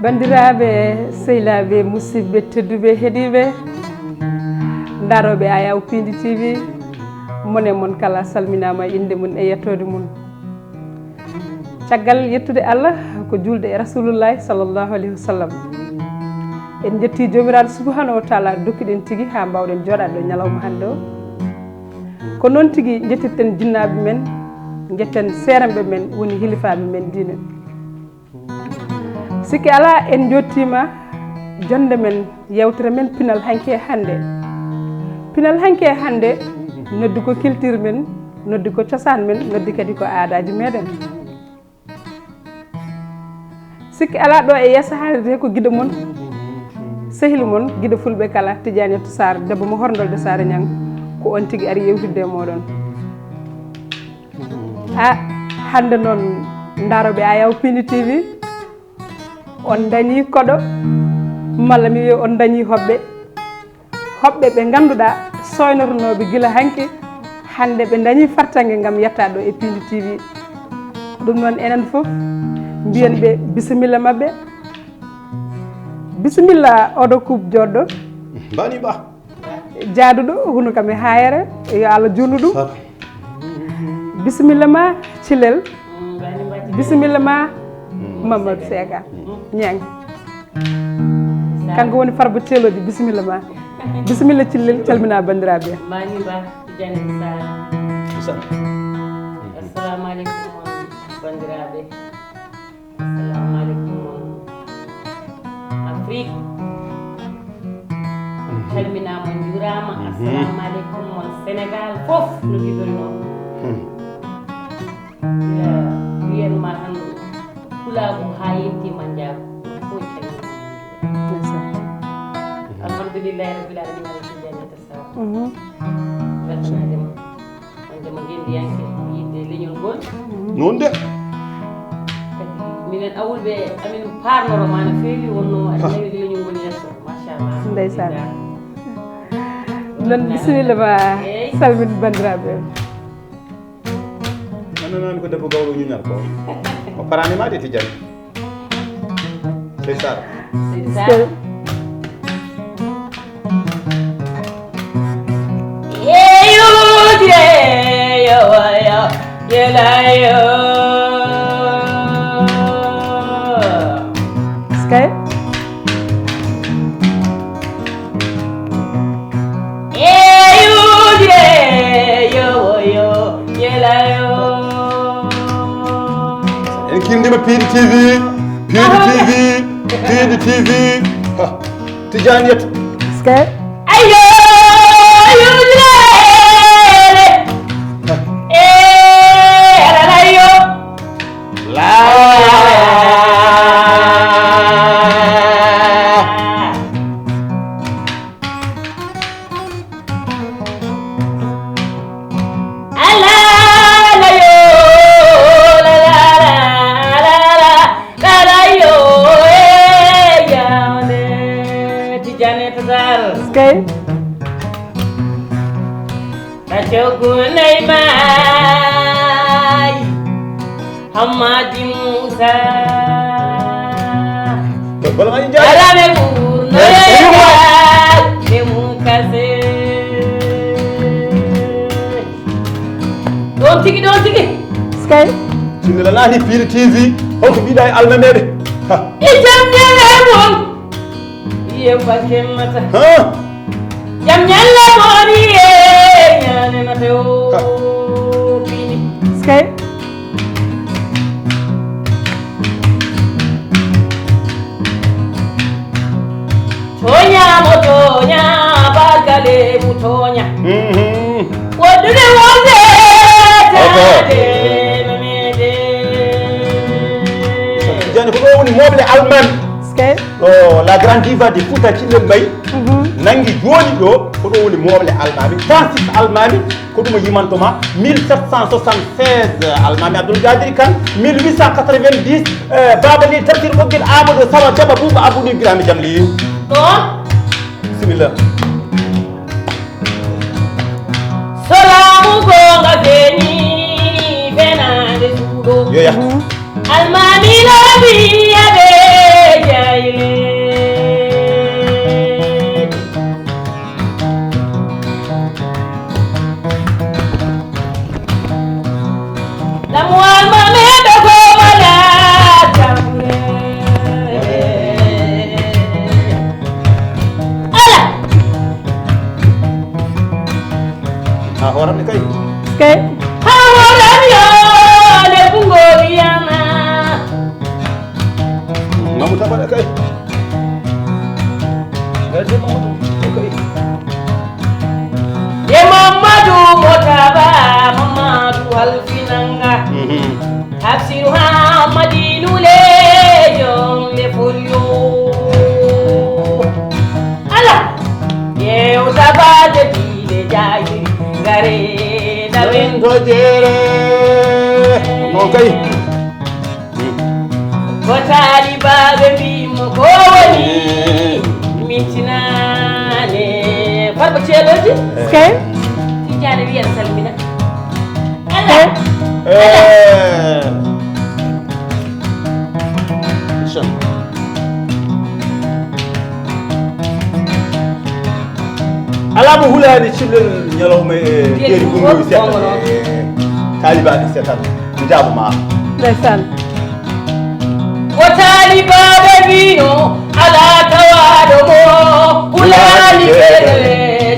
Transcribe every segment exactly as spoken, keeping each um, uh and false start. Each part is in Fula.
Banndiraaɓe, sehilaaɓe, musidɓe tedduɓe heɗiiɓe, ndarooɓe Ayaw Piindi T V, mon e mon kala salminaama e innde mum e yettoode mum. Caggal yettude Allah, ko juulde e Rasulullahi sallallahu alayhi wa sallam. En njetti Joomiraaɗo subhanahu wa taala, dokkiɗen tigi haa mbaawɗen jooɗaade ɗo ñalawma hannde o. Ko noon tigi njettirten jinnaaɓe men, njetten seeranɓe men, woni hilifaaɓe men diine. Sikki alaa, en njottiima jonnde men, yewtere men pinal hanki e hannde. Pinal hanki e hannde, noddi ko culture men, noddi ko cosaan men, noddi kadi ko aadaaji meɗen. Sikki alaa, ɗo e yeeso haalirde ko giɗo mon, sehil mon, giɗo fulɓe kala, Tidiane Yattou Sarr, debbo mo Horndolde Saare Ñang, ko on tigi ari yewtidde e mooɗon. A, hannde noon, ndarooɓe Ayaw Piindi T V, on dañii koɗo, malla mi wiya on dañii hoɓɓe. Hoɓɓe ɓe ngannduɗaa sooynotonooɓe gila hanki, hannde ɓe dañii fartaŋŋe ngam yettaade ɗo e Piindi T V. Ɗum noon, enen fof mbiyen ɓe bisimilla maɓɓe. Bisimilla, oɗo kuup jooɗɗo. Mbani ba. Jaaduɗo, hunu kam e haayere, yo Allah juutnu ɗum. Sar. Bisimilla ma, Cilel. Bisimilla ma, Mamadou Seka. Ñang. Kanko woni Farba Teelooji, bisimilla ma. Bisimilla Cilel, calmina banndiraaɓe. Mbani ba, Tidiane Sarr. Sar. Assalamu aleykum, banndiraaɓe. Assalamu aleykum, Afrique. Calminaama, njuuraama. Assalamu aleykum, Sénégal fof, no njiɗon noon. Ila wiyan ma tan, pulaagu haa yetti ma njaago. Fof calminaama. Alhamdulillahi rabbil alamin, Allah Tidiane Yattou Sarr. Weltanaade ma. Wonde mo ngenndiyanke, yiɗde leñol ngol. Noon de. Kadi minen awulɓe amin paarnoro ma no feewi, wonno aɗa nawi leñol ngol yeeso. Machallah. Ndeysaan. Noon, bisimilla ma, salmin banndiraaɓe. Nannanaami ko debbo gawɗo ñuñal ko. O paraani ma de, Tijani. C'est ça. C'est ça. Est-ce que? En kirndima Piindi T V, Piindi T V, Piindi T V. Ha, Tidiane Yattou. Est-ce que? Ayo, yulere. Eh, alalayo. La. Alalayo, la, la, la, la, la, la, yo, eh, yawde, Tijane Tazar. Est-ce que? Ka coggu ney maay. Hammadi Moussa. Bala ma njaay. Ala me buur no yeegal. Me mu kase. Ɗoon tigi, ɗoon tigi. Skay. Sinno la laati Piindi T V, holko mbiɗa e almameeɓe? Ha. I jam ñaale mon. Iye bakemmata. Ha. Jam ñalle moon iye ñaanenata o. Ha. Piindi. Skay. Tooñaa mo tooñaa, bakale mu tooña. Mhm. Woɗɗude wonde taade no meede. Jani ko ɗo woni mooɓle almaami. Skay. Ɗo la grande diva de Fouta Cilel Mbaye. Mhm. Nangi jooɗi ɗo, ko ɗo woni mooɓle almaami, trente-six almaami, ko ɗum o yimantoma, mille sept cent soixante-seize almaami Abdoul Gadiri Kane, mille huit cent quatre-vingt-dix, eh, Baba Li Tafsir Ɓoggel Amadou Sawa Jaba Bouba Abou Ni Birame Jamli. Ɗo? Bisimilla. Salaamu goonga feeñi, fenaande suuɗo. Yo yah. Mhm. Almaami laabi aɓe jaay Hawaran yo le bungo wiyama. Mamu tabara kay. Kay de Mamu kay. Ye Mamadu Motaba, Mamadu Alfinanga. Mhm. Hafsiru ha Madinu le jom le folio. Ala. Ye Utaba de dile jayi gare da ben. Ɗo jeere. Noon kay. Ko taalibaaɓe mbiymo ko woni mintinaane. Farba ceelooji. Kay. Tijjaane wiyan salmina. Ala. Eh. Alaa mo hulaani cullel ñalawma e jeeri gonngol seeɗa e taalibaaɓe seetan. Mi jaabo ma. Ndeysaan. Ko taalibaaɓe mbino alaa tawaaɗo mo hulaani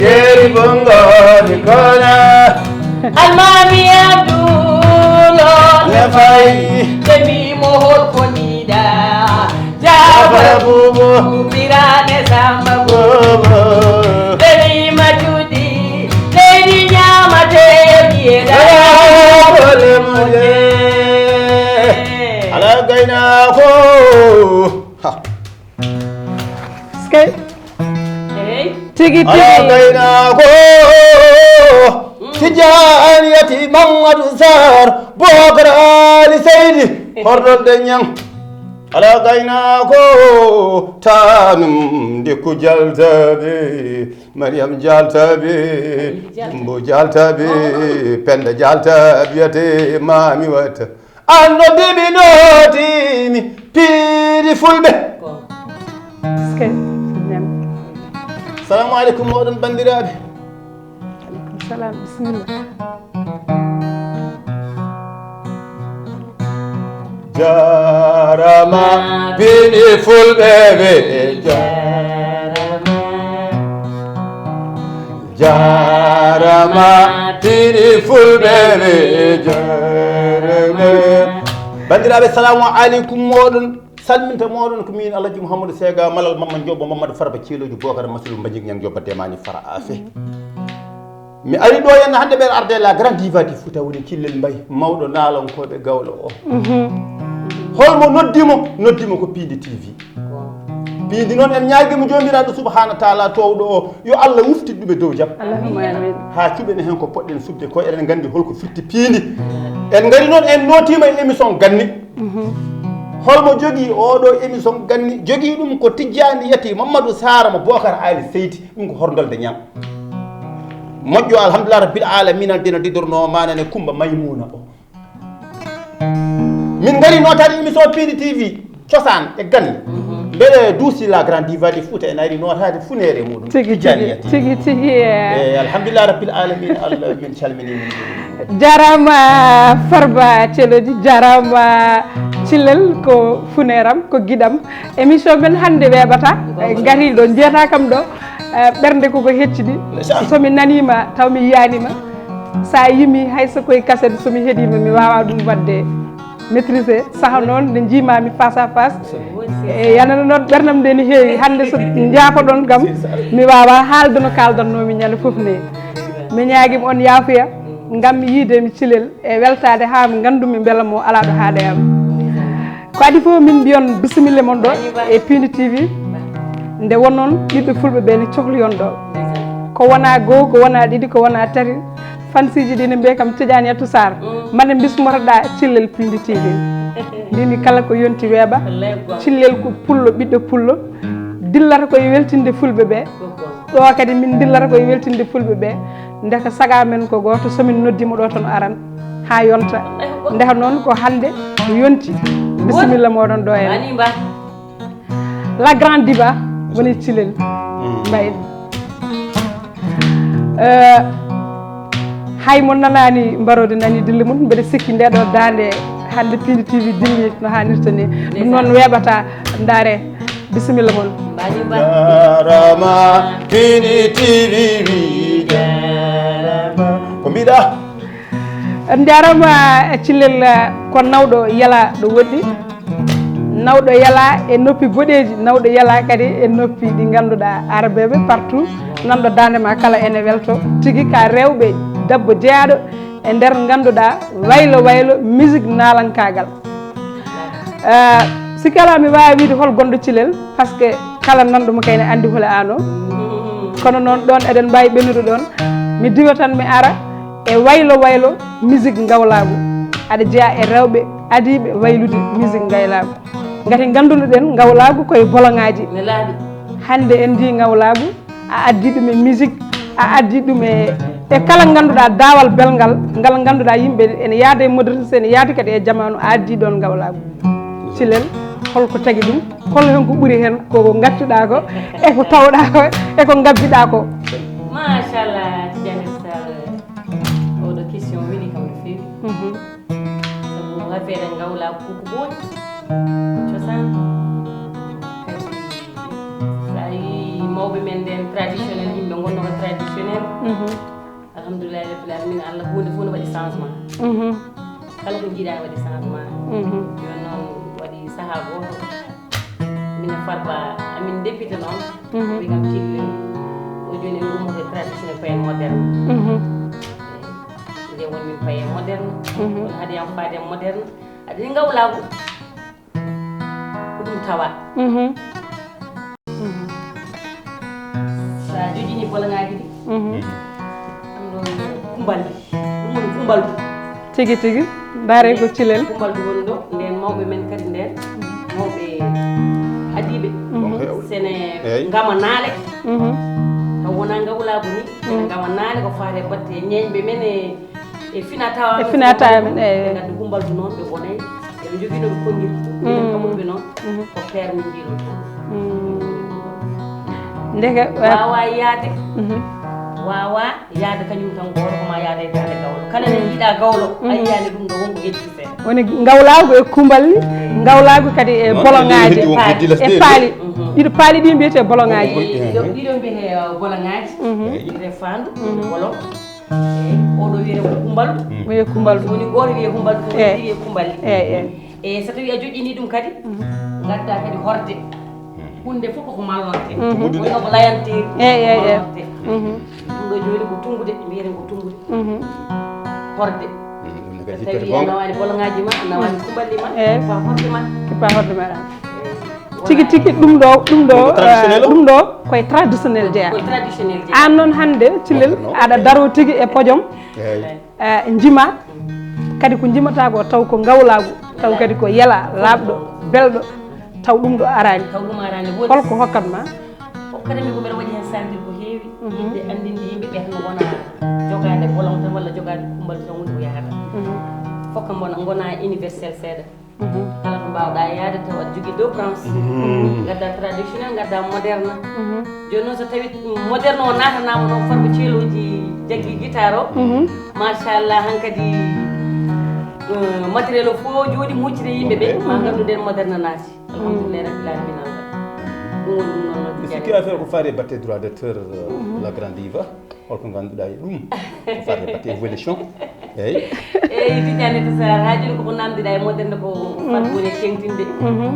jeeri gonngol kona. Almaami Abdulo ne fay. Ɓe mbi mo holko ndiɗa. Jafara bubu. Birane samba bubu. Ɓe mbi ma cuɗi leydi ñaamateeɗi e ɗaɓɓole moƴƴe. Ala gaynaako. Ha. Skey. Tigi tigi. Ala gaynaako. Tijjaani yati Mamadou Sarr, Bokar Ali Seydi, horɗolde ñam. Ala gaynaako, tanum ndikku jaltaɓe, Mariam jaltaɓe, Jumbo jaltaɓe, Penda jaltaɓe, wiyate mami wata. An no bimi notimi piiri fulɓe. Skey. Salamu aleykum moɗon bandiraɓe. Aleykum salam, bisimilla. Jarama bini fulɓe ɓe jarama. Jarama bini fulɓe ɓe jarama. Bandiraɓe, salamu aleykum moɗon. Salminta moɗon ko min Alhaji Mouhamadou Sega Malal Mamma Joɓo Mamadou Farba Ceeloji Bokar Masilu Mbajik Ñang Joɓa Demani Fara Afe. Mi ari ɗo henna hannde ɓeɗa arde la grande diva du Fouta woni Cillel Mbaye mawɗo naalonkoɓe gawlo o. Holmo noddi mo? Noddi mo ko Piindi T V. Piindi noon en ñaagima Joomiraaɗo Subhaana Taala toowɗo o yo Allah wuftit ɗum e dow jam. Allahumma amin. Haa cuɓen heen ko poɗɗen suɓde ko eɗen nganndi holko firti piindi. En ngari noon en nootiima e émission ganni. Holmo jogii oɗo émission ganni? Jogii ɗum ko Tijjaani Yati Mamadou Sara mo Bokar Ali Seydi, ɗum ko Horndolde Ñaŋ. Moƴƴo alhamdulillah rabbil alamina dina didorno manane Kumba Maymuna o. Min ngari notaade émission Piindi T V cosaan e ganni. Mbeɗe duusi la grande diva de Fouta ene ari notaade funeere muɗum. Tigi Tijjaani tigi Yati. Tigi tigi e. E alhamdulillah rabbil alamin Allah min calmini min. Jarama Farba Celoji, jarama Cillel ko funeeram, ko giɗam. Émission men hannde weeɓata, ngari ɗo, jeeta kam ɗo, eh, ɓernde koko heccidi. Ndeysaan. So mi naniima, taw mi yiyaanima. Sa yimi, hay so koye kaset, so mi heɗima, mi wawa ɗum wadde maîtriser. Saha noon, nde jiimami face à face. E yanana noon ɓernam nde ne heewi. Hannde so jaafoɗon kam, mi wawa haalde no kaldannomi ñande fof ne. Mi ñaagima on yaafuya, ngam yiide mi Cilel e weltaade haa mi nganndumi mbela mo alaa ɗo haaɗe am. Ko adii fof min mbiyon bisimilla mon ɗo e Piindi T V. Nde wonnoon ɓiɓɓe fulɓe ɓe ne cohli on ɗo. Ko wona goo, ko wona ɗiɗi, ko wona tati. Fansiiji ɗi ne mbiya kam Tidiane Yatou Sarr. Mane bismotoɗa Cillel Piindi T V. Mbimi kala ko yonti weeɓa. Cillel ko pullo, ɓiɗɗo pullo. Dillata ko e weltinde fulɓe ɓe. Ɗo kadi min dillata ko e weltinde fulɓe ɓe. Ndeka saga men ko gooto, so min noddi mo ɗo tan aran haa yonta. Ndeka noon ko hannde yonti. Bisimilla moɗon ɗo en. La grande diva woni Cilel Mbaye. Eh, hay mo nanaani mbaroodi nani dille mum, mbeɗa sikki nde ɗo daande hannde Piindi T V dilli no haanirta ni. Ɗum noon weeɓata, ndaare, bisimilla mon. Jarama Piindi T V, jarama. Ko mbiɗa? On njaaraama e Cillel, ko nawɗo yalaa ɗo woɗɗi, nawɗo yalaa e noppi boɗeeji, nawɗo yalaa kadi e noppi ɗi ngannduɗaa, Arabeeɓe partout, nanɗo daande ma kala ene welto. Tigi ka rewɓe debbo jeyaaɗo e nder ngannduɗaa waylo waylo musique naalankaagal. Eh, sikki alaa mi waawa wiide hol gonɗo Cillel, parce que kala nanɗo mo kay ne anndi hole ano. Kono noon ɗoon eɗen mbaawi ɓennude ɗoon. Mi diwa tan mi ara e waylo waylo musique ngawlaagu. Aɗa jeyaa e rewɓe adiiɓe waylude musique ngaylaagu. Ngati ngannduno-ɗen ngawlaagu koye boloŋaaji. Ne laaɓi. Hannde en njii ngawlaagu, a addi ɗum e musique, a addi ɗum e, e kala ngannduɗaa daawal belngal, ngal ngannduɗaa yimɓe ene yaada e modernité, ene yaada kadi e jamaanu, a addi ɗoon ngawlaagu. Cillel, holko tagi ɗum? Hol heen ko ɓuri heen ko ngaccuɗaa ko, e ko tawɗaa ko, e ko ngabbiɗaa ko? Machallah, Tidiane Sall, oɗo question weli kam no feewi. Mhm. Sabu affaire ngawlaagu ko ko booni, ko cosaan. Kadi so a yii mawɓe men nden traditionnel, yimɓe ngonno ko traditionnel. Mhm. Alhamdulillahi rabbil alamin, Allah huunde fof no waɗi changement. Mhm. Kala ko jiiɗaa waɗi changement. Mhm. Jooni noon waɗi sahaa gooto. Min e Farba, amin député noon. Mhm. Wi kam Cillel, o jooni en ngummoto e traditionnel payen moderne. Mhm. Nde woni min payen moderne. Mhm. Kono haade yam faade moderne. Aɗa ni ngawlaagu. Ko ɗum tawa. Mhm. Mhm. So a jojini boloŋaaji ɗi, mhm, ɗum ɗo kumballi. Ɗum woni kumballu. Tigi, tigi. Ndaare ko Cillel. Kumballu woni ɗo, nden mawɓe men kadi nden, mawɓe adiiɓe, mhm, sene, eey, ngama naale. Mhm. Taw wonaa ngawlaagu ni, sene, mhm, ngama naale ko faati e batte e ñeeñɓe men e e fina tawa, e fina tawa men, eey. Ɓe ngaddi gumbaldu noon, ɓe ngonay. Eɓe njogii no ɓe konndirta ɗum. Mm. Minen kam woni ɓe noon, mm, ko permis njiiloto. Mm. Ndeke, eh, waawa yaade, mhm, waawa yaade kañum tan gooto, ko ma yaade e daande gawlo. Kala ne, mm, yiɗa gawlo, a, mhm, yiyaani ɗum ɗo wonko heddi seeɗa. Woni ngawlaagu e kumballi, eey, ngawlaagu kadi e, noon, boloŋaaji, e paali. Mhm. Ɗiɗo paali ɗi mbiyetee boloŋaaji. Eey, ɗiɗo, ɗiɗo mbiyetee, uh, boloŋaaji. Mhm. Eey. Wiyetee faandu, mhm, boloŋ. Eey, oɗo wiyetee ko kumballu. Mm. Wiyee kumballu. Woni gooto wiyee kumballu, woni, eey, ɗiɗi wiyee kumballi. Eey, eey. Eey, so tawii a joƴƴinii ɗum kadi, mhm, ngaddaa kadi horde. Mm. Huunde fof koko mallorte. Mhm. Wonno ko layanteeri. Eey, eey, eey. Mallorte. Mhm. Ɗum ɗo jooni ko tunngude, mbiyeten ko tunngude. Mhm. Horde. Mm, ɗum ne kadi so tawii a nawaani boloŋaaji ma, a nawaani, mm, kumballi ma, eey, kippaa horde ma. Kippaa horde ma ɗam. Eey. Tigi, tigi, ɗum ɗo, ɗum ɗo, ɗum ko traditionnel, eh, o? Ɗum ɗo koye traditionnel jeyaa. Koye traditionnel jeyaa. Aan noon hannde, Cillel, aɗa daroo tigi e podium, eey, eh, njima, kadi ko njimataa ko taw ko ngawlaagu, taw kadi ko yelaa, laaɓɗo, belɗo, taw ɗum ɗo araani. Taw ɗum araani. Woni holko hokkat ma? Hokkata mi ko mbeɗa waɗi heen sentir ko heewi. Mhm. Yimɓe anndinde yimɓe ɓe tan wona jogaade bolon tan walla jogaade kumballu tan woni ko yahata. Mhm. Fof kam wona, ngona universel seeɗa. Mhm. Kala to mbaawɗaa yahde taw aɗa jogii deux branches. Mhm. Ngaddaa traditionnel, ngaddaa moderne. Mhm. Jooni noon so tawii moderne o naatanaama noon, Farba Ceelooji jaggi guitare o. Mhm. Machallah, hankadi, eh, matériel o fof jooɗi, muccita yimɓe ɓe, ma, mhm, nganndu nden moderne naati. Alhamdulillahi rabbil alamin, Allah. Ɗum woni ɗum noon, noon. Mi sikki affaire ko faati e batte droit d'auteur, euh, mhm, la grande diva. Holko ngannduɗaa e ɗum? Ko faati e batte évolution. Eey. Eey, Tidiane to Sarr, haa jooni koko namdiɗaa e moderne ko, mhm, fat woni e teŋtinde. Mhm.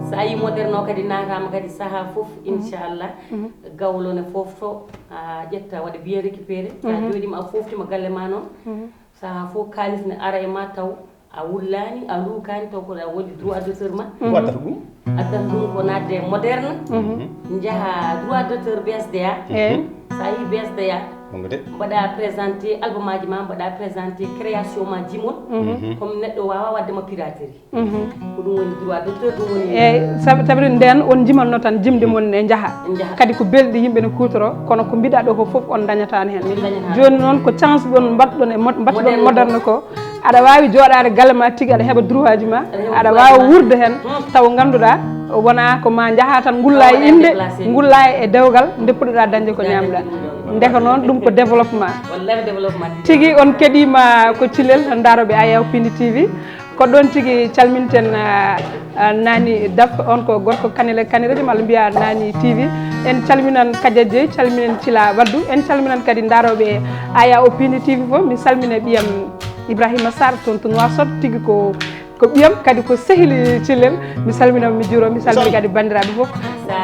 So a yii moderne o kadi naataama kadi sahaa fof, mhm, inchallah, mhm, gawlo ne foofto, a ƴetta waɗa bien récupéré. Sa, mhm, jooɗiima a fooftiima galle ma noon. Mhm. Sahaa fof kaalis ne ara e ma taw a wullaani, a luukaani, taw ko aɗa woodi droit d'auteur ma. Mhm. Ko addata ɗum? Addata ɗum ko naatde e moderne, mhm, njaha droit d'auteur B S D A. Eey. So a yii B S D A, mbaɗa présenté album aji ma, mbaɗa présenté création ma jimol. Mhm. Comme neɗɗo waawa waɗde ma piraterie. Mhm. Ko ɗum woni droit d'auteur, ɗum woni. Eey, sab-, sabu nden on njimanno tan jimɗi mon ne njaha. Njaha. Kadi ko belɗi yimɓe ne kuutoro, kono ko mbiɗa ɗo ko fof on dañataani heen. Min dañataani. Jooni noon ko chance ɗon mbaɗɗon e mod-, mbaɗɗon moderne ko. Aɗa waawi jooɗaade galle ma tigi, aɗa heɓa droit ji ma, aɗa heɓa droit ji ma, aɗa waawa wuurde heen, hmm, taw ngannduɗaa wonaa ko ma njaha tan ngulla e innde, déplacé, ngulla e dewgal, nde puɗɗoɗaa dañde ko ñaamɗaa. Dañde ɗum ɗon. Ndeka noon ɗum ko développement. Wallahi développement. Tigi on keɗiima ko Cillel, ndarooɓe Ayaw Pindi T V. Ko ɗoon tigi calminten, ah, ah, Nani Daf, on ko gorko Kanel e Kanel, walla mbiya Nani T V. En calminan Kadia Dieye, calminen Cila Waddu, en calminan kadi ndarooɓe Ayaw Pindi T V fof. Mi salmina ɓiyam Ibrahima Sarr toon to Nouakchott, tigi ko, ko ɓiyam, kadi ko sehil Cillel. Mi salminama, mi juuroo, mi salmini kadi banndiraaɓe fof.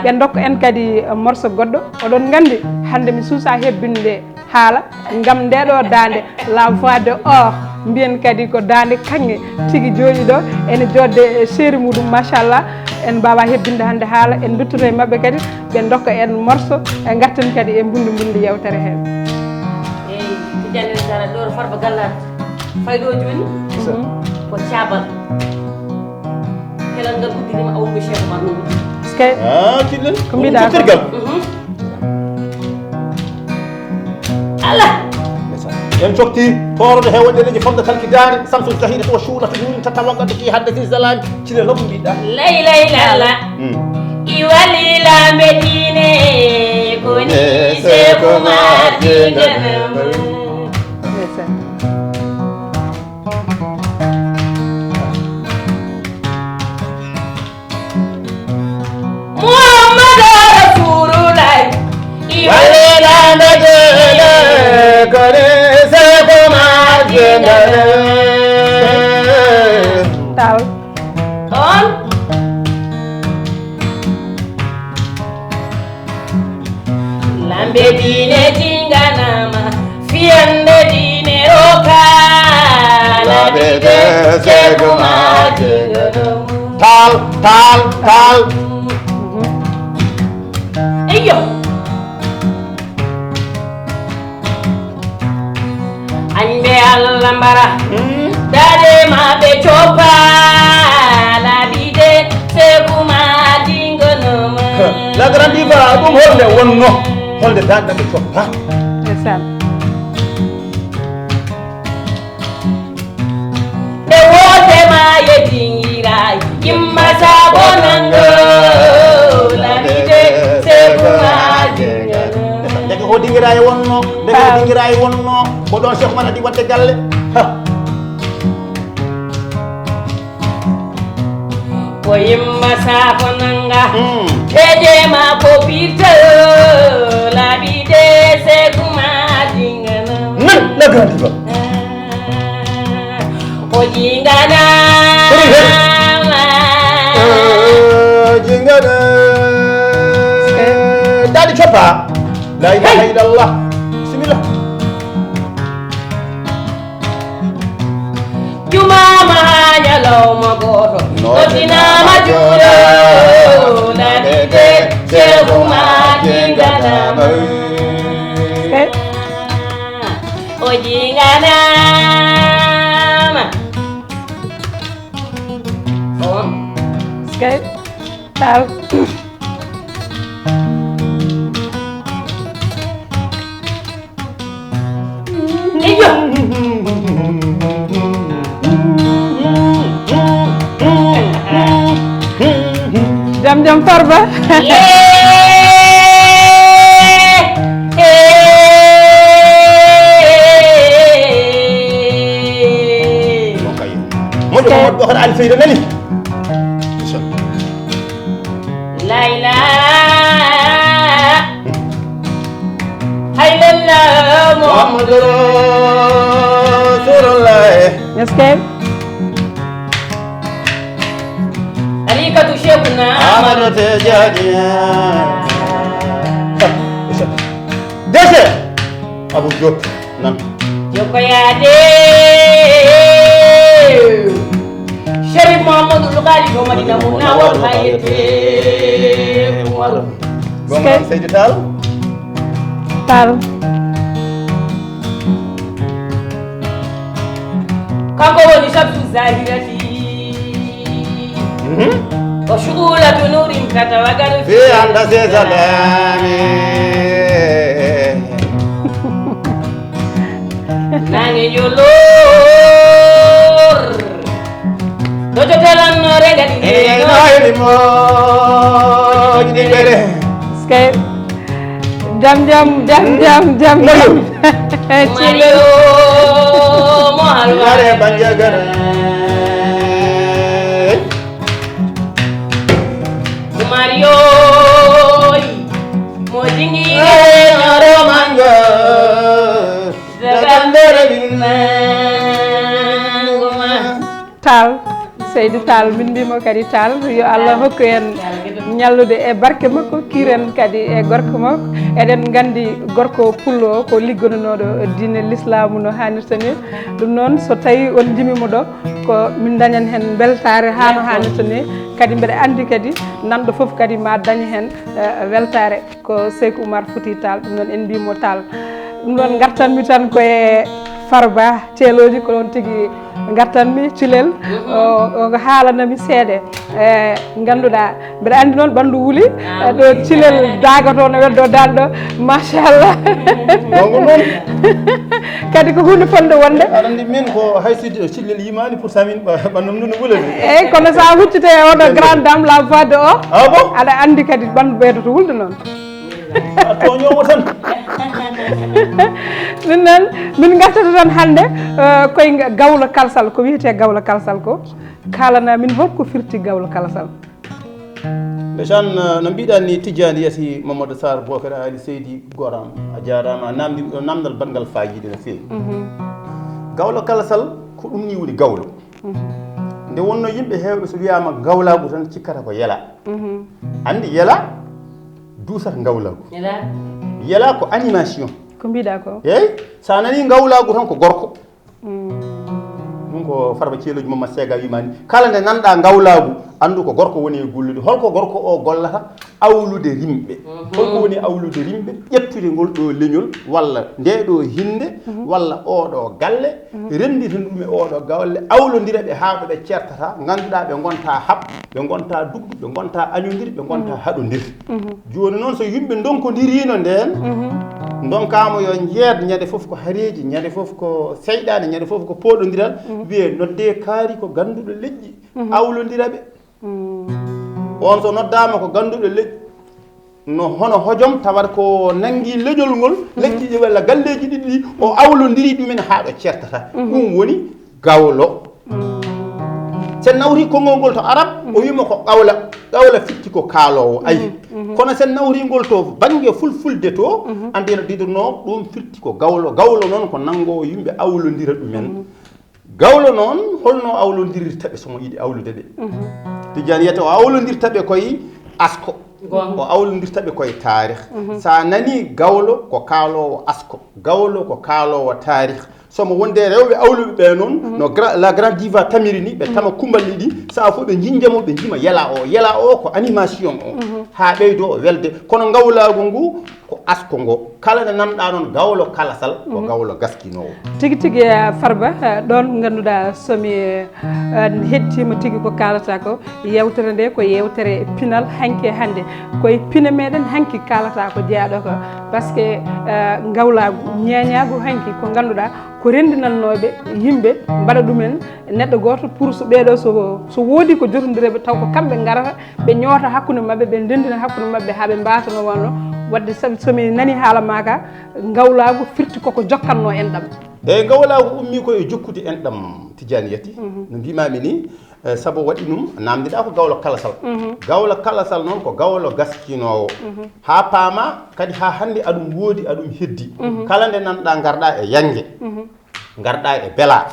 Ɓe ndokka en kadi, eh, morceau goɗɗo. Oɗon nganndi, hannde mi suusaa hebbinde haala ngam nde ɗo daande, la voix de or, mbiyen kadi ko daande kaŋŋe tigi jooɗi ɗo, ene joodde e seeri muɗum, machallah. En mbaawa hebbinde hannde haala, en nduttoto e maɓɓe kadi, ɓe ndokka en morceau, e ngarten kadi e mbundi mbundi yewtere hee. Eyi, Tidiane Sara ɗo, Farba Gallaat, fayɗo jooni, ko caabal. Kelal ngal uddirima, awruɓe Cheikh Oumar no uddi. Est-ce que Ah, Cillel. Ko mbiɗa ko? Coktirgal. Mhm. Allah. En cokti tooroɗo he wonde leñi fonda talki daari, samsul jahida to shuula to yuni tatawa gaddo ki hadde fi zalami, Cillel, no mbiɗa? Lay, lay, lala. Hmm. Iwali lambe diine, ko ni se ko ma dinga. Ndeysaan. Muhammadu Rasulullah. Wale lambe diine, ko ni se ko ma dinga. Tal. On. Lambe diine jinganama, fiyande diine roka, lambe de seguma jinganama. Tal, tal, tal. Eyyo. Añɓe Allah mbara. Hmm. Dade maɓɓe coppa. Labide seguma dingonoma. La grande diva, ɗum holnde wonno? Holnde dade maɓɓe coppa? Ndeysaan. Nde woote ma ye dingiray, yimma sabo nango, labide seguma dingiray. Ndeke ko dingiray wonno, ndeke ko dingiray wonno, ko ɗon Cheikh Oumar Adi waɗde galle. Ha. Ko yimma sabo nanga, hmm, keje ma ko birta, labide seguma dingana. Nan, la grande diva. O jingana. Ɓuri hen. O jingana. Daɗi coppa. La ilaha illallah. Bismillah. Juma ma ñalawma gooto. Noddinama juulo. Labide Cheikh Oumar jinganama. O jinganama. On. Skay. Tal. Eyyo. Jam jam Farba. Yee. Moƴƴo ko moƴƴo, hoto Alfayda nani. La ilaha illallah Muhammadu Rasulullah. Est-ce que? Tarikatu Cheikhuna Ahmadu Tijani. Dese. Abou Diop nan. Jokkoyaade. Chérif Mouhamadou Ghali to Madina Munawwar Hayete. Umar. Goma Seydi Tall. Tall. Kanko woni sabtu zahirati. Mhm. Ko shughulatu nurin kata wagal fi anda se salami. Nange jolor. Dojo telan no renga di. Ene no ene mo. Skay. Jam jam jam jam jam jam. Mario mo halware banjagara. Mario mo dingi. Aro manga. Dagandere binne. Tall, Seydi Tall, min mbimo kadi Tall, yo Allah hokku en ñallude e barke makko, kiiren kadi e gorko makko. Eɗen nganndi gorko pullo o ko liggonunooɗo diine lislaamu no haanirta ni. Ɗum noon, so tawi on njimimo ɗo, ko min dañan heen mbeltaare haa no haanirta ni. Kadi mbeɗa anndi kadi nanɗo fof kadi ma dañ heen, eh, weltaare. Ko Seyku Oumar Fouti Tall, ɗum noon en mbimo Tall. Ɗum noon ngartanmi tan ko e Farba Ceelooji, ko ɗon tigi ngartanmi Cilel. O, o haalanami seeɗa. E, ngannduɗaa, mbeɗa anndi noon ɓanndu wuli, e, ɗo Cilel daagato no weddo dalɗo, machallah. Donc noon. Kadi ko huunde fonde wonde. Aɗa anndi min ko hay si Cilel yimaani pour ça min ɓa-, ɓanndu ndu no wula ni. Eyyi, kono sa huccite e oɗo grande dame la voix de o, ah bon? Aɗa anndi kadi ɓanndu ɓeydoto wulde noon. A tooñoowo tan. Min noon, min ngartata tan hannde, eh, koye nga-, gawlo kalsal, ko wiyetee gawlo kalsal ko. Kaalana min holko firti gawlo kalsal. Ndeysaan, eh, no mbiɗaa ni Tijjaani Yati Mamadou Sarr Bocar Ali Seydi Goram. A jaaraama, a naamndiima ɗo naamndal baɗngal faayiida no feewi. Mhm. Gawlo kalsal ko ɗum ni woni gawlo. Mhm. Nde wonno yimɓe heewɓe so wiyaama gawlaagu tan cikkata ko yela. Mhm. Anndi yela duusata ngawlaagu. Yela. Yela ko animation. Ko mbiɗa ko? Eyi, sa nani ngawlaagu tan ko gorko. Mm. Ɗum ko Farba Ceelooji Mamma Seega wima ni. Kala nde nanɗa ngawlaagu, anndu ko gorko woni e gollude. Holko gorko o gollata? Awlude rimɓe. Mhm. Holko woni awlude rimɓe? Ƴettude ngol ɗo leñol, walla nde ɗo hinde, mhm, walla oɗo galle, mhm, renndita ɗum e oɗo galle, awlondira ɓe haa ɓe ceertata, ngannduɗaa ɓe ngonta haɓ, ɓe ngonta dugdu, ɓe ngonta añondir, ɓe ngonta, mhm, haɗondir. Mhm. Jooni noon so yimɓe ndonkondirino ndeen, mhm, ndonkama yo njeed ñande fof ko hareeji, ñande fof ko seyɗaane, ñande fof ko pooɗondiral, mhm, wiye nodde kaari ko gannduɗo leƴƴi, mhm, awlondira ɓe. Mm. On so noddaama ko gannduɗo leƴƴi, no hono hojom tawata ko nanngi leñol ngol, mhm, leƴƴi ɗi walla galleeji ɗiɗi ɗi, o awlondiri ɗumen haa ɗo ceertata. Mhm. Ɗum woni gawlo. Mm. Sen nawri konngol ngol to arab, o, mhm, wima ko qawla, qawla fitti ko kaaloowo, ayi. Mhm, mhm. Kono sen nawri ngol to bannge fulfulde to, mhm, andi no didirno ɗum fitti ko gawlo. Gawlo noon ko nanngo yimɓe awlondira ɗumen. Mhm. Gawlo noon, holno awlondirirta ɓe so mo yiɗi awlude ɓe? Mhm. Tijjaani Yati o awlondirta ɓe koye asko. Goonga. O awlondirta ɓe koye taarih. Mhm. Sa nani gawlo ko kaaloowo asko, gawlo ko kaaloowo taarih. So mo wonde rewɓe awluɓe ɓe noon, mhm, no gra-, la grande diva Tamirini, ɓe, mhm, tama kumballi ɗi, sa fof ɓe jinjamo, ɓe jima yela o. Yela o ko animation o. Mhm. Ha ɓeydo welde. Kono ngawlaagu ngu, ko asko ngo. Kala nde nanɗa noon gawlo kalasal, ko, mhm, gawlo gaskinoowo. Tigi tigi, eh, Farba, eh, ɗon ngannduɗaa so mi, eh, heɗtiima tigi ko kaalata ko, yewtere nde ko yewtere pinal hanki e hannde. Koye pine meɗen hanki kaalata ko jeyaɗo ko. Par ce que, eh, ngawlaagu, ñeeñaagu hanki ko ngannduɗaa ko renndinannooɓe yimɓe mbaɗa ɗumen neɗɗo gooto pour so ɓeeɗo so, so woodi ko jotondireɓe taw ko kamɓe ngarata ɓe ñoota hakkunde maɓɓe, ɓe ndenndina hakkunde maɓɓe haa ɓe mbaasa no wonno. Waɗde sabi so mi nani haala ma ka, ngawlaagu firti koko jokkatno enɗam. Eyi, ngawlaagu ummi ko e jokkude enɗam, Tijjaani Yati. Mhm. No mbimami ni, eh, sabu waɗi ɗum, namdiɗa ko gawlo kalasal. Mhm. Gawlo kalasal noon ko gawlo gaskinoowo. Mhm. Haa paama kadi haa hannde aɗum woodi, aɗum heddi. Mhm. Kala nde nanɗa ngarɗa e yannge. Mhm. Ngarɗa e bela,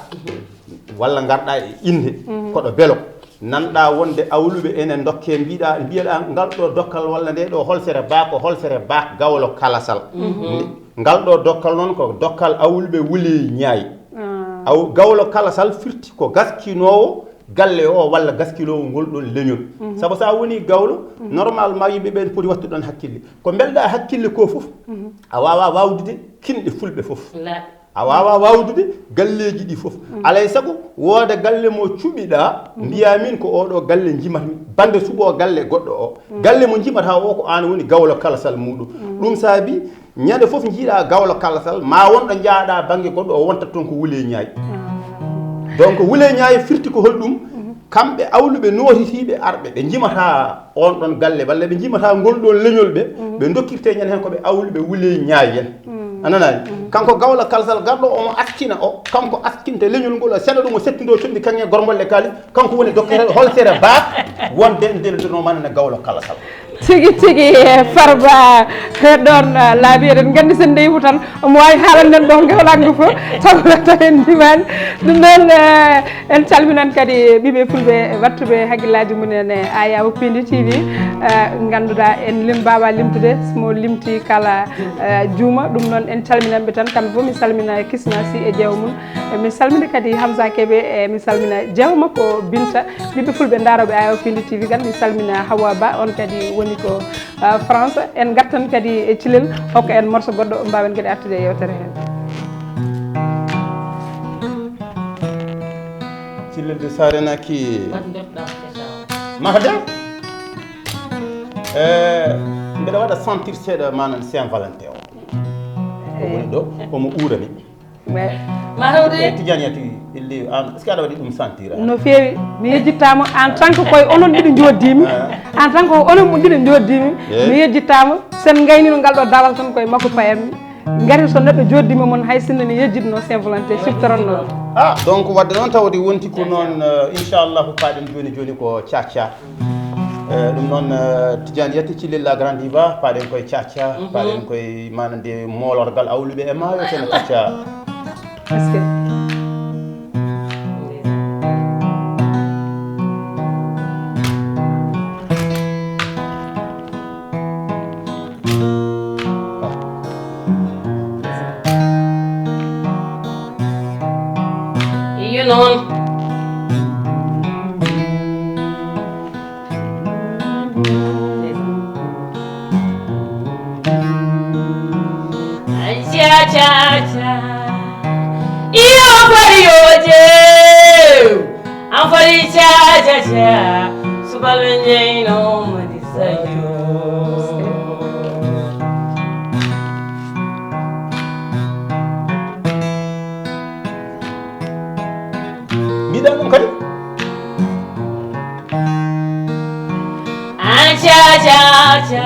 walla ngarɗa e innde, mhm, koɗo belo. Nanɗa wonde awluɓe ene dokke, mbiɗa, mbiyeɗa ngal ɗo dokkal walla nde ɗo holsere ba ko holsere ba gawlo kalasal. Mhm. Ngal ɗo dokkal noon ko dokkal awluɓe wuli ñaay. Ah. Aw, gawlo kalasal firti ko gaskinoowo galle o walla gaskinoowo ngol ɗon leñol. Mhm. Sabu sa woni gawlo, mhm, normalement yimɓe ɓen poti wattude ɗon hakkille. Ko mbelɗa hakkille ko fof, mhm, a wawa wawdude kinɗe fulɓe fof. Wallaahi. A wawa wawdude galleeji ɗi fof. Mm. Alay sago wooda galle mo cuɓiɗa, mm, mbiya min ko oɗo galle jimatmi, bande suɓo galle goɗɗo o. Mm. Galle mo jimata o ko an woni gawlo kalasal muɗum. Mm. Ɗum saabi ñande fof jiiɗa gawlo kalasal, ma wonɗo jaaɗa bangge goɗɗo o wontat toon ko wule ñaay. Ah. Donc wule ñaay firti ko holɗum? Mm. Kamɓe awluɓe nootitiiɓe arɓe, ɓe njimata oon ɗoon galle, walla ɓe njimata ngol ɗoon leñol ɓe, mhm, ɓe ndokkirte ñande heen ko ɓe awluɓe wule ñaayi en. Mhm. A nanaani? Mhm. Kanko gawlo kalsal garɗo omo askina o, kanko askinta leñol ngol, o seɗa ɗum, o settindoo coɓndi kaŋŋe gormbolle kaalis, kanko woni dokketeeɗo holsere baak, wonde nde nde no manana gawlo kalsal. Tigi tigi, eh, Farba, eh, ɗon, eh, laabi, eɗen nganndi sen ndewi tan omo waawi haalanden ɗo ngewlangu fof taw taw en ndimani. Ɗum noon, eh, en calminan kadi ɓiɓe fulɓe wattuɓe hakkillaaji mumen e Ayaw Pindi T V, eh, ngannduɗaa en lim mbaawa limtude, mo limti kala, eh, juuma. Ɗum noon en calminanɓe tan, kamɓe fof mi salmina Kisna Sy e jeewa mum. E mi salmina kadi Hamza Kebe, e mi salmina jeewa makko Binta. Ɓiɓɓe fulɓe ndaarooɓe Ayaw Pindi T V kan, mi salmina Hawa Ba, on kadi woni ko, ah, France. En ngartan kadi e Cilel, hokka en morso goɗɗo, mbaawen kadi artude e yewtere hee. Cilel de Sarenaki. Mahde? Eh, mbeɗa waɗa sentir seeɗa manan Saint Valentin o. Ko woni ɗo, omo uurani. Mahawde. Tidiane Yati, illi an, est-ce que aɗa waɗi ɗum sentir an? No feewi. Mi yejjittaama en tant que koye onon ɗiɗo njooddimi. Ah. En tant que onon ɗiɗo njooddimi. Eh. Mi yejjittaama. Sen ngaynino ngal ɗo daral tan koye makko payatmi. Ngati so neɗɗo jooddima mon hay sinno ne yejjitno Saint Valentin siftoranno. Ah, donc wadde noon tawde wonti ko noon, eh, inchallahu paɗen jooni jooni ko Caca. Eh, ɗum noon, eh, Tidiane Yati Cilel la grande diva, paɗen koye Caca, paɗen koye maana nde moolorgal awluɓe e maayo kono Caca. Est-ce que Iyo noon. Aja, aja, aja. Iyo, fari yo jeew. An fari ca, ca, ca, subalɓe njeyno Madi Sadio. Mbiɗa ɗum kadi. An ca, ca, ca,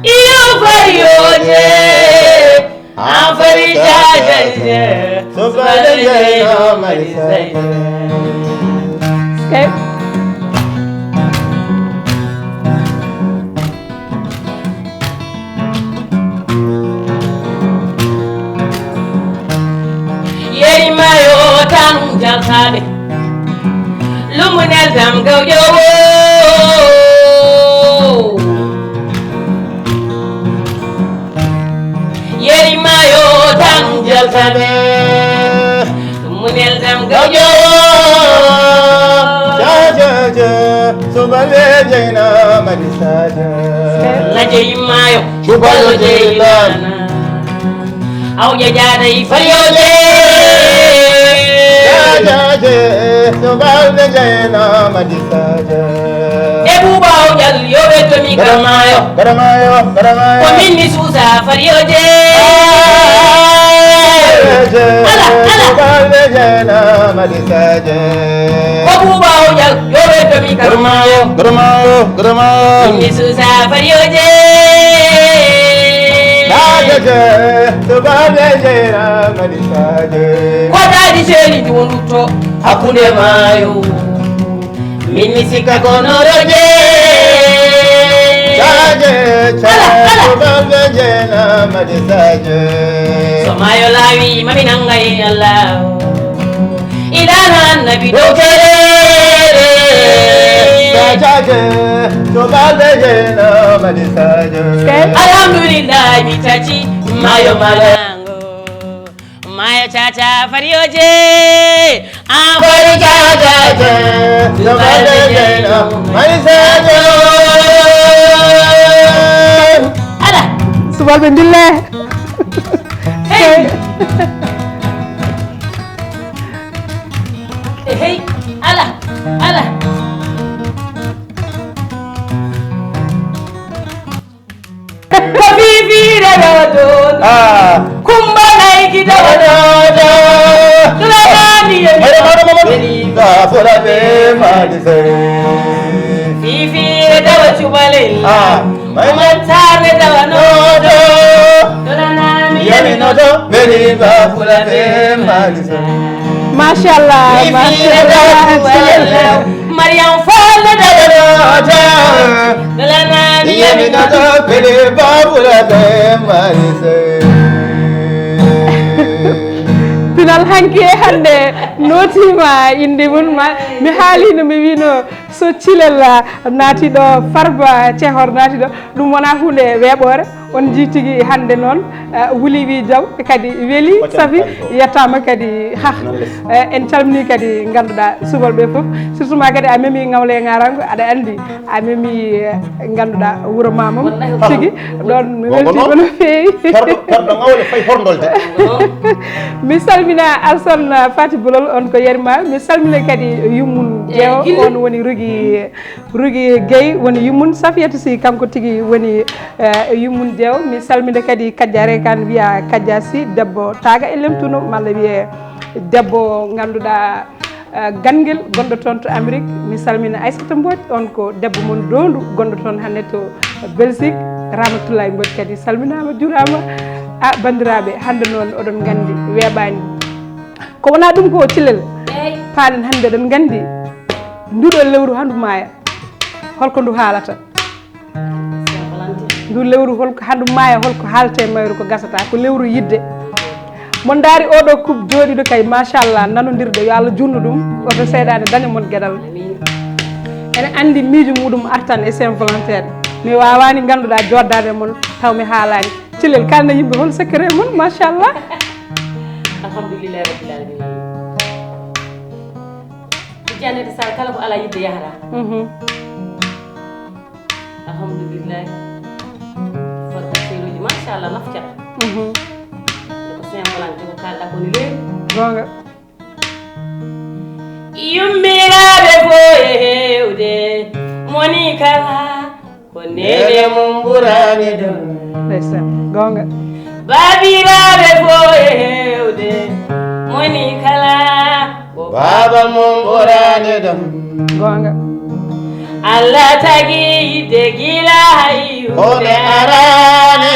iyo fari yo jeew. An fari jajaje, subale jeno mari saje. Yeri mayo tanu jalsaɓe. Lumunel dam gawƴowo. Yeri mayo tan jaltaɓe. Lumunel dam gawƴowo. Jajaje, subalɓe jeyna Madi Sadio. Laje yimmayo, subalɓe jeyna. Awƴa jaada e fariyoje. Jajaje, subalɓe jeyna Madi Sadio. E buuba awƴal yo ɓetto mi garamayo. Garamayo, garamayo. Ko min mi suusa fariyoje. Ala, ala. Subalɓe jeyna Madi Sadio. Ko buuba awƴal yo ɓetto mi garamayo. Garamayo, garamayo, garamayo. Min mi suusa fariyoje. Jajaje, subalɓe jeyna Madi Sadio. Ko daadi seeni ɗum ɗutto hakkunde maayo. Min mi sikka ko noroje. Sadio, ala, ala. Subalɓe jeyna Madi Sadio. So maayo laawi mami nangay Allah. Ilaana annabi dow kereere. Sadio, subalɓe jeyna Madi Sadio. Alhamdulillah mi tati maayo malango. Maayo caca fariyoje. An fari caca je. Subalɓe jeyna Madi Sadio. Ala. Subalɓe ndille. Hey. Hey, ala, ala. Ko fifiire ɗo ɗon. Ah. Kumba nayi ki ɗo ɗon. Ɗo ɗon. Ɗo ɗon. Ɗo ɗon. Ɗo ɗon. Beni ba fula be Madi Sadio. Fifiire ɗo cubalel. Ah. Matar ne dawa nodo. Dolana mi yami nodo. Beni ba fula be Madi Sadio. Machallah, machallah. Mariam Fall ne dawa nodo. Dolana Pinal hanki e hannde nootiima inde mum ma. Mi haaliino, mi wiino so Cilel naati ɗo, Farba Cehor naati ɗo, ɗum wonaa huunde weeɓoore. On njii tigi hannde noon, eh, wuli wi jaw, kadi weli, safi, yettaama kadi. Hah. Eh, en calminii kadi ngannduɗaa subalɓe fof, surtout ma kadi a memi Ngawle Ŋaarango, aɗa anndi a memi, eh, ngannduɗaa wuro ma mum. Tigi, ɗoon mi weltiima no feewi. Perɗo, perɗo Ngawle fayi horndolde. Mi salmina Alsan Fati Bolol, on ko yari ma. Mi salmina kadi yummum Jeewo, on woni Rugi, Rugi Gueye woni yummum. Safiyatu Si, kanko tigi woni, eh, yummum Jeewo. Mi salmina kadi Kajja Rekan, wiya Kajja Si, debbo Taaga e Lemtuno, malla wiye debbo ngannduɗaa, eh, Ganngel, gonɗo toon to Amérique. Mi salmina Aissata Mbodj, on ko debbo mon Doondu, gonɗo toon hannde to Belgique. Ramatoulaye Mbodj kadi salminaama, juuraama. A, banndiraaɓe, hannde noon oɗon nganndi weeɓaani. Ko wonaa ɗum ko Cilel. Eey. Paaɗen hannde, eɗen nganndi nduɗo lewru handu maaya, holko ndu haalata? Ndu lewru holko handu maaya, holko haalata e mayru? Ko gasata, ko lewru yidde. Mo ndaari oɗo couple jooɗiiɗo kay, machallah, nanondirɗo, yo Allah juutnu ɗum, oto seyɗaane daña mon geɗal. Amiin. Ene anndi miijo muɗum artan e Saint Valentin. Mi waawaani, ngannduɗaa, jooɗdaade e mon taw mi haalaani. Cilel, kaalna yimɓe hol secret mon, machallah. Alhamdulillahi rabbil alamin. Tijjanede Sall, kala ko alaa yidde yahata. Mhm. Alhamdulillahi. Fodde seeɗuji, machallah, nafcat. Mhm. Nde ko Saint Valentin, ko kaalɗaa ko ne leeri. Goonga. Yummiraaɓe fof e heewde, moni kala ko neene mum ɓuraani ɗum. Ndeysaan, goonga. Baabiraaɓe fof e heewde, moni kala ko baaba mum ɓuraani ɗum. Goonga. Allah tagi yidde gila hay huunde araani.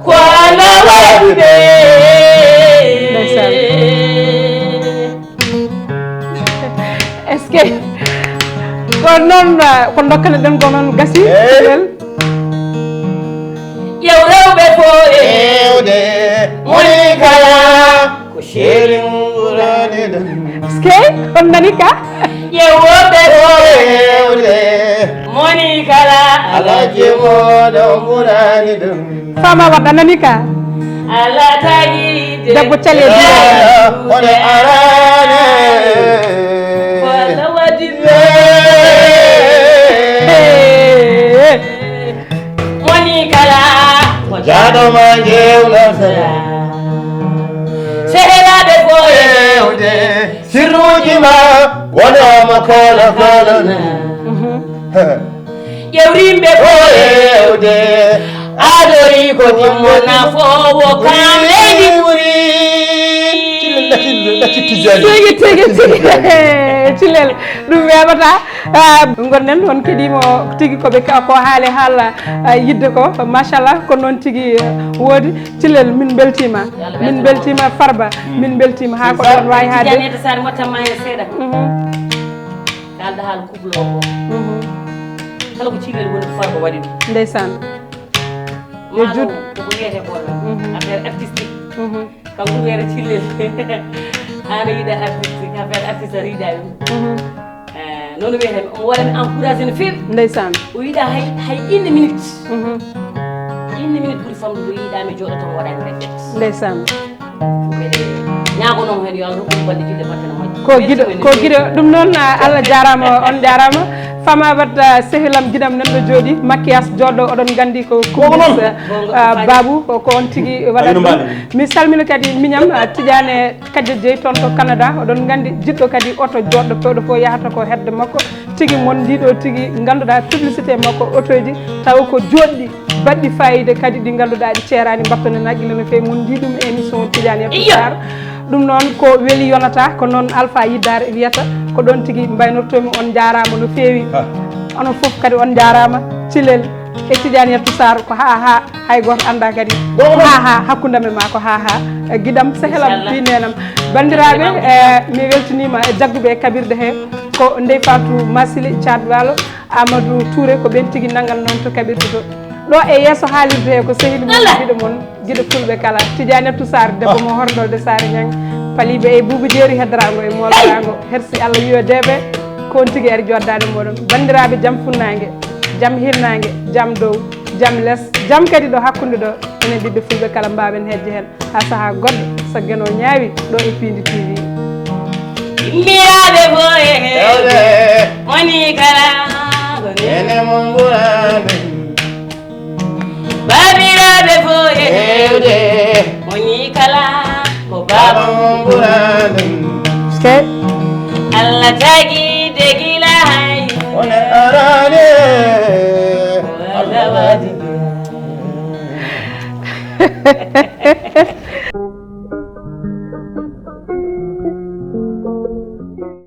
Ko Allah waɗi ɓe. Ndeysaan. Est-ce que ko noon, ko dokkano ɗen ko noon gasi? Eey. Ƴeew rewɓe fof e heewde, moni kala ko seeri mum ɓuraani ɗum. Est-ce que on nani ka? Ƴeew rewɓe fof e heewde, moni kala alaa jemooɗo ɓuraani ɗum. Fama Wade, a nani ka? Alaa tagi de debbo cali e biire. Ode arane. Wala wadi. Moni kala ko jaɗo ma jeewno sera. Sehelaaɓe fof e heewde, sirruuji ma wonama kala kala. Ƴewrimɓe ko hewde, adori ko timmona fof wo kam leydi ɓuri. Tigi, tigi, tigi. Cilel, ɗum weeɓata. Ah, gonɗen on keɗiima tigi ko ɓe ka-, ko haale haala, ah, yidde ko, machallah, ko noon tigi, eh, woodi. Cilel, min mbeltiima. Min mbeltiima Farba. Min mbeltiima haa ko ɗoon waawi haade. Janeta Sar mottam ma en seeɗa. Mhm. Kaalɗa haala couple o ko. Mhm. Kala ko Cilel woni ko Farba waɗi ɗum. Ndeysaan. Yo maaro juut. Ko ko wiyete ko. Mhm. Affaire artistique. Mhm. Kanko wiyata Cilel. Ana yiɗa artistique, affaire artiste a yiɗa ɗum. Mhm. Eh, noon wiyata, omo waɗani encouragé no feewi. Ndeysaan. O yiɗa hay, hay une minute. Mhm. Une minute ɓuri famɗude o yiɗa mi jooɗo tan waɗani répète. Ndeysaan. Mbeɗe ñaagonoo heen yo Allah rokku balɗe juɗɗe battane moƴƴe. Ko giɗo, ko giɗo. Ɗum noon, ah, Allah jaaraama, on jaaraama. Fama Wade, ah, sehilam giɗam nan ɗo jooɗi, maquillage jooɗo, oɗon nganndi ko Kumbis, ah, Babu, ko, ko on tigi waɗata ɗum. Mi salmina kadi miñam, ah, Tidiane Kadia Dieye toon to Canada, oɗon nganndi jiɗɗo kadi oto jooɗɗo pewɗo fof yahata ko hedde makko. Tigi mon ndiɗo tigi ngannduɗaa publicité makko, otoji taw ko jooɗɗi. Baɗɗi fayida kadi ɗi ngannduɗaa ɗi ceeraani, mbaɗtoɗen haqqille no feewi. Mon njii ɗum émission Tidiane Iyo. Sarr. Ɗum noon ko weli yonata, ko noon Alpha Yiddare wiyata, ko ɗoon tigi mbaynortoomi. On njaaraama no feewi. Ha. Onon fof kadi on njaaraama. Cilel e Tidiane Sarr ko ha ha, hay gooto anndaa kadi. Ɗo ko ha ha, hakkunde men ma ko ha ha. E giɗam, sehelam, Inchallah. Ɗi neenam. Banndiraaɓe, Inchallah. E, mi weltiniima e jagguɓe e kaɓirɗe he, ko Ndeye Fatou Massili Thiat Walo, Amadou Touré, ko ɓen tigi nangan noon to kaɓirɗe to. Ɗo e yeeso haalirde he ko sehil mum, giɗo mon, giɗo fulɓe kala. Tidiane Abtou Sarr, debbo mo Horndolde Saare Ñang. Paliɓe e Buubu Jeeri, heddoraango e mooloraango. Hersi Allah wiyo deeɓe, ko on tigi ari joddaade mooɗon. Banndiraaɓe, jam funnaange, jam hirnaange, jam dow, jam les, jam kadi ɗo hakkunde ɗo. Enen ɓiɓɓe fulɓe kala mbaawen heƴde heen. Haa sahaa goɗɗo, so geno ñaawi, ɗo e Piindi T V. Immiraade fof e heewde, woni kala ko nene mum ɓuraaɗum. Baabiraaɓe fof e heewde, woni kala ko baaba mum ɓuraaɗum. Sey. Allah tagi de gila hay. Wona araade. Wala wadi.